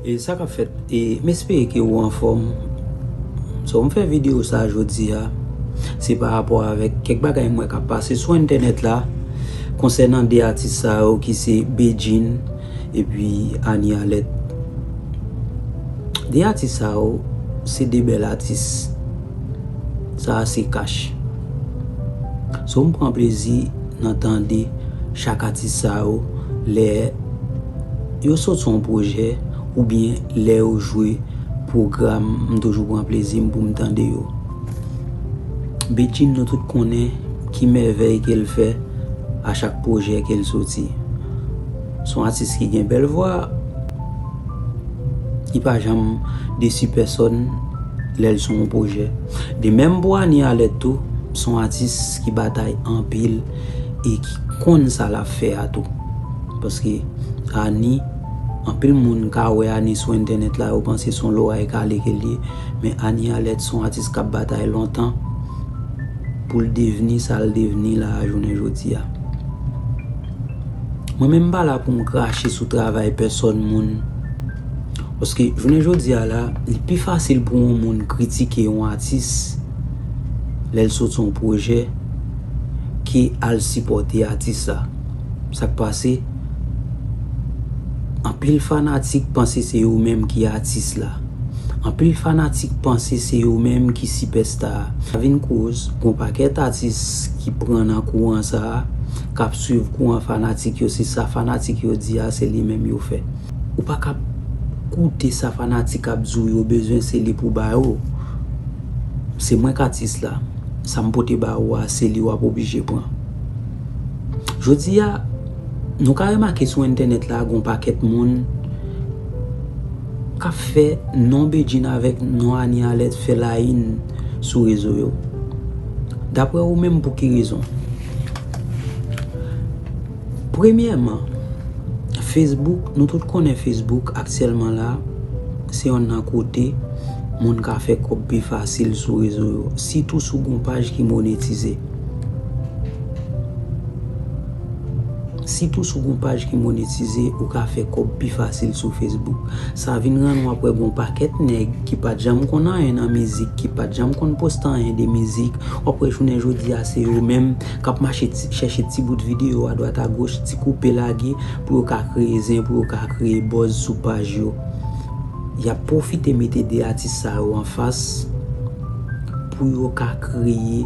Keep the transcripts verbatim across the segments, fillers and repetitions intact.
E sa k ap fèt? E m espere ke ou anfòm. So, m fè videyo sa jodi a, se pa rapò avèk kèk bagay m wè k ap pase sou entènèt la konsènan de atis sa yo ki se Bedjine epi Annie Alerte. De atis sa yo se de bèl atis. Sa a se kach. So, m pran plezi nan tande chak atis sa yo lè yo sot yon pwojè oubyen lè yo jwe pwogram, m toujou pran plezi m pou m tande yo. Bedjine, nou tout konnen ki mèvèy ke l fè a chak pwojè ke l soti. Se yon atis ki gen bèl vwa, li pa janm desi pèsòn lè l sou yon pwojè. De menm pou Annie Alerte tou, se yon atis ki batay anpil e ki konn sa l ap fè a tou. Paske Annie, anpil moun ka wè Annie sou entènèt la, yo panse se yon loray kale ke l ye, men Annie Alerte se yon atis k ap batay lontan pou l devni sa l devni la a jounen jodi a. Mwen menm m pa la pou m krache sou travay pèsòn moun. Paske jounen jodi a la, li pi fasil pou yon moun kritike yon atis lè l sot yon pwojè ke al sipòte atis la. Sa k pase? Anpil fanatik panse se yo menm ki atis la. Anpil fanatik panse se yo menm ki sipèsta a. Sa vin koz, gon pakèt atis ki pran nan kouran sa a, k ap swiv kouran fanatik yo, se sa fanatik yo di a, se li menm yo fè. Ou pa ka koute sa fanatik ap di w yo bezwen, se li pou ba yo. Se mwen k atis la. Sa m pote ba ou a, se li w ap oblije pran. Jodi a, nou ka remake sou entènèt la, gon pakèt moun k ap fè non Bedjine avèk non Annie Alerte fè layinn sou rezo yo. Daprè ou menm, pou ki rezon? Premyèman, Facebook, nou tout konnen Facebook aktyèlman la, se yonn nan kote moun ka fè kòb pi fasil sou rezo yo, sitou si w gon paj ki monetize. Sitou si w gon paj ki monetize, ou ka fè kòb pi fasil sou Facebook. Sa vin rann w ap wè gon pakèt nèg ki pa t janm konn anyen nan mizik, ki pa t janm konn poste anyen de mizik, w ap wè jounen jodi a se yo menm k ap mache ti- chèche ti bout videyo adwat agoch, ti koupe lage pou yo ka kreye zen, pou yo ka kreye buzz sou paj yo. Y ap pwofite mete de atis sa yo anfas pou yo ka kreye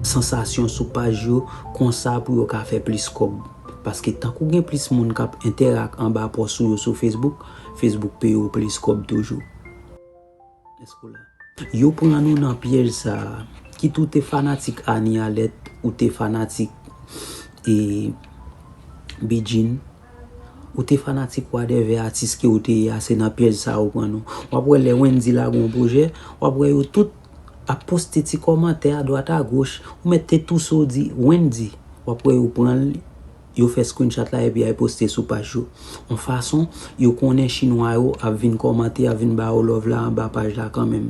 sansasyon sou paj yo, konsa pou yo ka fè plis kòb. Paske tankou gen plis moun k ap entèrak anba pòs ou yo sou Facebook, Facebook peye w plis kòb toujou. Èske w la? Yo pran nou nan pyèj sa a. Kit ou te fanatik Annie Alerte, ou te fanatik e Bedjine, ou te fanatik whatever atis ke ou te ye a, se nan pyèj sa a yo pran nou. W ap wè lè Wendy lage yon pwojè, w ap wè yo tout ap poste ti kòmantè adwat agoch, ou mèt te touse w di Wendy, w ap wè yo pran l, yo fè screenshot la epi y al poste sou paj yo. Yon fason, yo konnen chinwa yo ap vin kòmante, ap vin ba yo love la anba paj la kanmenm.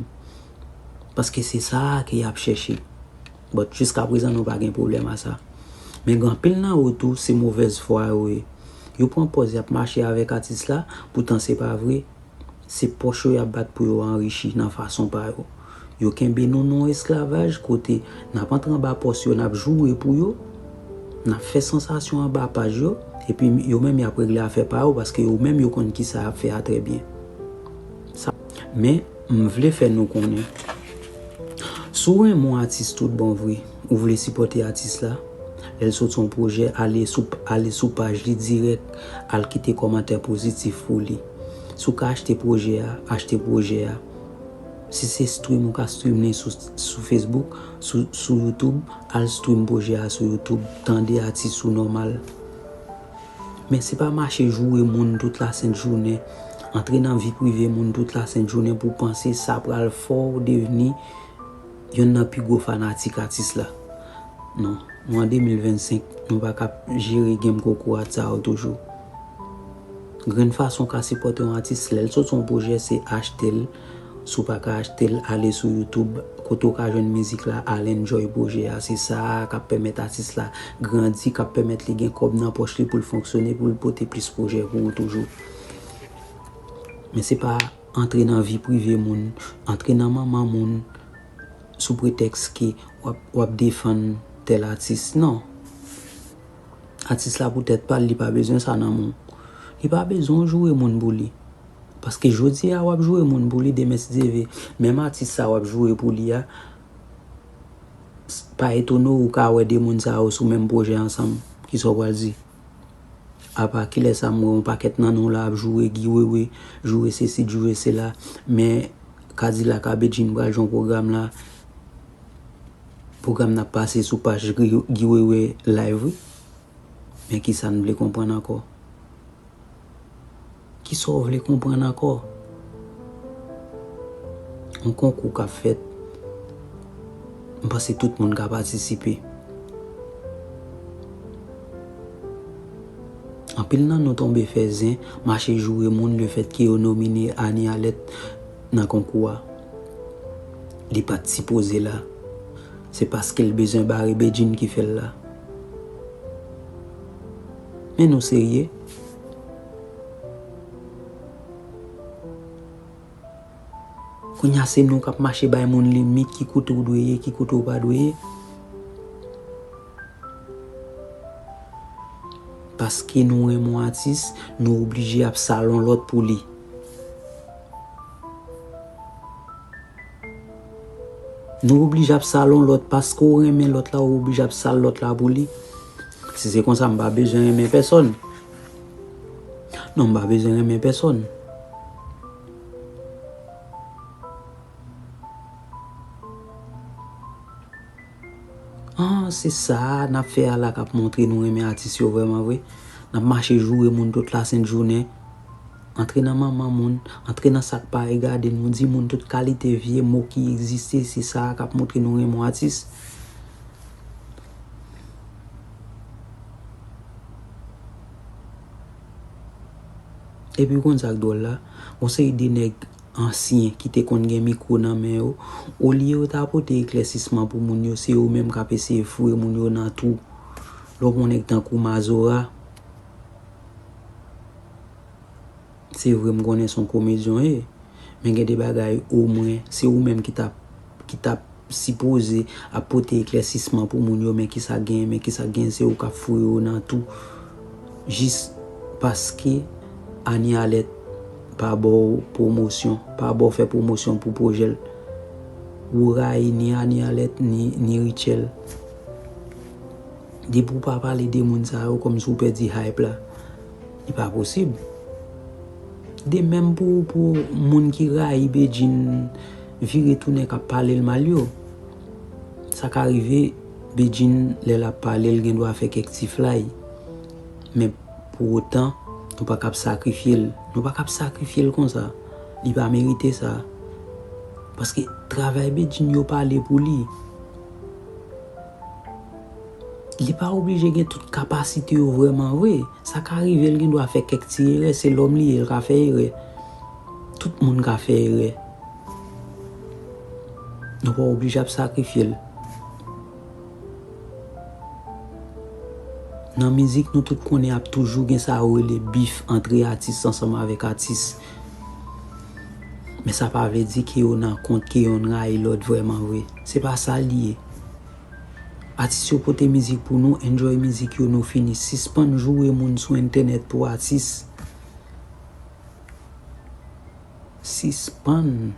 Paske se sa a ke y ap chèche. But jiskaprezan nou pa gen pwoblèm a sa. Men gen anpil nan yo tou, se movèz fwa yo ye. Yo pran pòz y ap mache avèk atis la, poutan se pa vre. Se pòch yo y ap bat pou yo anrichi nan fason pa yo. Yo kenbe nou nan yon esklavaj kote n ap antre anba pòs yo, n ap joure pou yo, n ap fè sansasyon anba paj yo, epi yo menm y ap regle afè pa yo paske yo menm yo konn kisa y ap fè a trè byen. Sa, men, m vle fè nou konnen, si w renmen yon atis tout bon vre, ou vle sipòte atis la, lè l soti yon pwojè, ale sou, ale sou paj li dirèk, al kite kòmantè pozitif pou li. Si w ka achte pwojè a, achte pwojè a. Si se stream ou ka stream li sou, sou Facebook, sou, sou YouTube, al stream pwojè a sou YouTube, tande atis ou nòmal. Men se pa mache joure moun tout lasent jounen, antre nan vi prive moun tout lasent jounen pou w panse sa pral fè w devni yonn nan pi gwo fanatik atis la. Non, nou an de mil vennsenk, nou pa ka ap jere game kokorat sa yo toujou. Grenn fason w ka sipòte yon atis, lè l soti yon pwojè, se achte l. Si w pa ka achte l, ale sou YouTube, kote w ka jwenn mizik la, al enjoy pwojè a. Se sa k ap pèmèt atis la grandi, k ap pèmèt li gen kòb nan pòch li pou l fonksyone, pou l pote plis pwojè pou ou toujou. Men se pa antre nan vi prive moun, antre nan manman moun sou pretèks ke w ap, w ap defann tèl atis. Non. Atis la pou tèt pa l, li pa bezwen sa nan men w. Li pa bezwen w joure moun pou li. Paske jodi a w ap joure moun pou li, demen si Dye vle, menm atis sa w ap joure pou li a, pa etone w ou ka wè de moun sa yo sou menm pwojè ansanm. Kisa w pral di? Apa kilè sa m wè yon pakèt nan nou la ap joure Guy Wewe, joure sesi, joure sela, men Kadilak a Bedjine pral jwenn pwogram la, pwogram nan ap pase sou paj Guy Wewe live wi. Men kisa n vle konprann ankò? Kisa w vle konprann ankò? Yon konkou k ap fèt, m panse tout moun ka patisipe. Anpil nan nou tonbe fè zen, mache joure moun lefètke yo nomine Annie Alerte nan konkou a. Li pa t sipoze la. Se paske l bezwen bare Bedjine ki fè l la. Men nou serye? Kounye a se nou k ap mache bay moun limit, ki kote w dwe ye, ki kote w pa dwe ye. Paske nou renmen yon atis, nou oblije ap sal yon lòt pou li. Nou oblije ap sal yon lòt paske w renmen lòt la, ou oblije ap sal lòt la pou li. Si se konsa, m pa bezwen renmen pèsòn. Non, m pa bezwen renmen pèsòn. Ah, se sa n ap fè a la k ap montre nou renmen atis yo vrèman vre. N ap mache joure moun tout lasent jounen. Antre nan manman moun, antre nan sa k pa regade nou, di moun tout kalite vye mo ki egziste, se sa k ap montre nou renmen yon atis. Epi w konn sa k dwòl la? Yon seri de nèg ansyen ki te konn gen mikwo nan men yo, olye yo ta pote eklèsisman pou moun yo, se yo menm k ap eseye foure moun yo nan twou. Lè w gen yon nèg tankou Mazora, se vre m konnen se yon komedyen w ye, men gen de bagay omwen, se ou menm ki t ap, ki t ap sipoze ap pote eklèsisman pou moun yo, men kisa k genyen, men kisa k genyen, se ou k ap foure yo nan twou. Jis paske Annie Alerte pa ba w pwomosyon, pa ba w fè pwomosyon pou pwojè l. Ou rayi ni Annie Alerte, ni, ni Rutshelle. Depi w pa pale de moun sa yo, kòmsi w pèdi hype la. Li pa posib. De menm pou, pou moun ki rayi Bedjine vire tounen k ap pale l mal yo. Sa ka rive, Bedjine, lè l ap pale, l gen dwa fè kèk ti flay. Men pou otan, nou pa kab sakrifye l. Nou pa kab sakrifye l konsa. Li pa merite sa. Paske travay Bedjine yo pale pou li. Li pa oblije gen tout kapasite yo vrèman vre. Sa ka rive l gen dwa fè kèk ti erè, se lòm li ye, l ka fè erè. Tout moun ka fè erè. Nou pa oblije ap sakrifye l. Nan mizik, nou tout konnen ap toujou gen sa yo rele bif antre atis ansanm avèk atis. Men sa pa vle di ke yo nan kont ke yonn rayi lòt vrèman vre. Se pa sa l ye. Atis yo pote mizik pou nou, enjoy mizik yo, nou fini. Sispann joure moun sou entènèt pou atis. Sispann